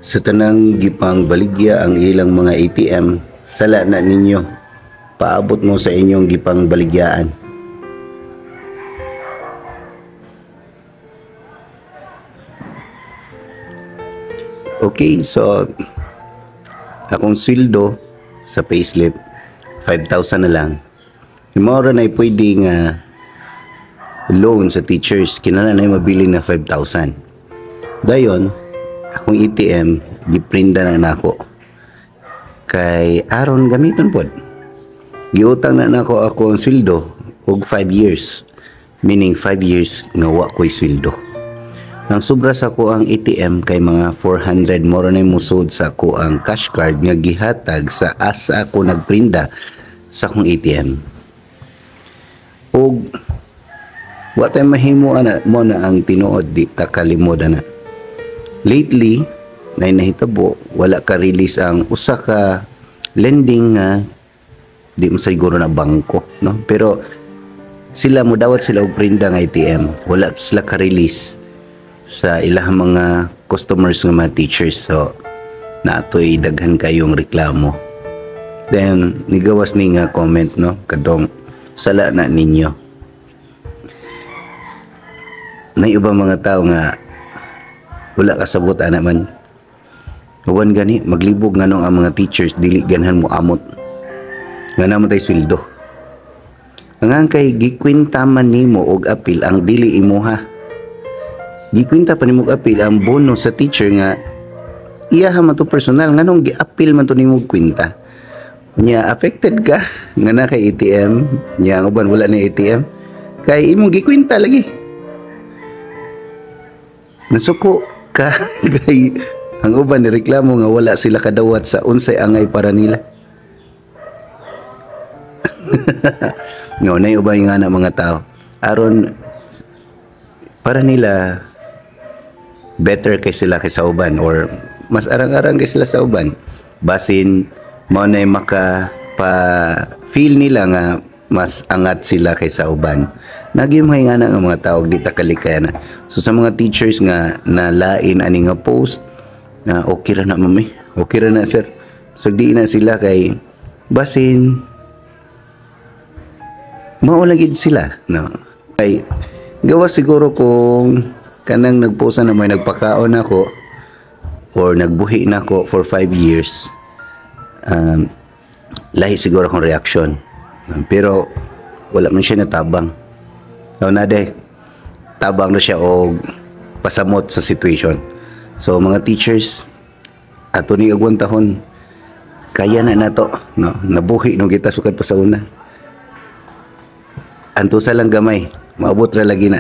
Sa tanang gipang baligya ang ilang mga ATM, sala na ninyo. Paabot mo sa inyong gipang baligyaan. Okay, so akong sweldo sa payslip 5,000 na lang. Mao ra na pwede nga loan sa teachers, kinahanglan na mabili na 5,000. Dayon, akong ATM giprinda na nako. Kay aron gamiton pod. Giutang na nako ako ang sweldo og 5 years. Meaning 5 years nga wa ko'y sweldo. Ang sobra sa ko ang ATM kay mga 400 moro na musod sa ko ang cash card nga gihatag sa asa ako nagprinda sa akong ATM. Og wa tay mahimo ana, mo na ang tinuod, di ta kalimod ana. Lately, nay nahitabo, wala ka release ang usa ka lending nga di mo siguro na bangko, no? Pero sila mo dawat sila og prinda nga ATM, wala sila ka release sa ilahang mga customers nga mga teachers. So naatoy daghan kayong reklamo. Then nigawas ni nga comment, no, kadtong sala na ninyo. Nay ubang mga tao nga wala kasabot ana man. Uban gani maglibog nganong ang mga teachers dili ganhan mo amot. Nga naman tay sweldo. Ang kay gikwenta man nimo og apil ang dili imuha. Gikwenta pa nimo og apil ang bonus sa teacher nga iyaha man to personal, nganong giapil man to nimo og kwenta. Nya affected ka nga na kay ATM, nya ang uban wala na ATM kay imong gikwenta lagi. Nasuko ka kay ang uban nireklamo nga wala sila kadawat sa unsay angay para nila. No, nay uban nga na mga tao aron para nila better kay sila kaysa uban or mas arang-arang kay sila sa uban. Basin mao nay maka pa feel nila nga mas angat sila kaysa uban. Nagimhay nga na ang mga tao di ta kalikay na. So sa mga teachers nga nalain ani nga post na okay ra na mami, okay ra na sir. So di na sila kay basin mao lagi sila, no. Kay gawa siguro kung kanang nagposa na may nagpakaon ako or nagbuhi na ako for 5 years, lahi siguro akong reaction. Pero wala man siya natabang. No, na day, tabang na siya og pasamot sa situation. So mga teachers, ato ni og tahon, kaya na nato, no? Nabuhi no kita sukad pa sa una. Antusa lang gamay, maabot ra lagi na.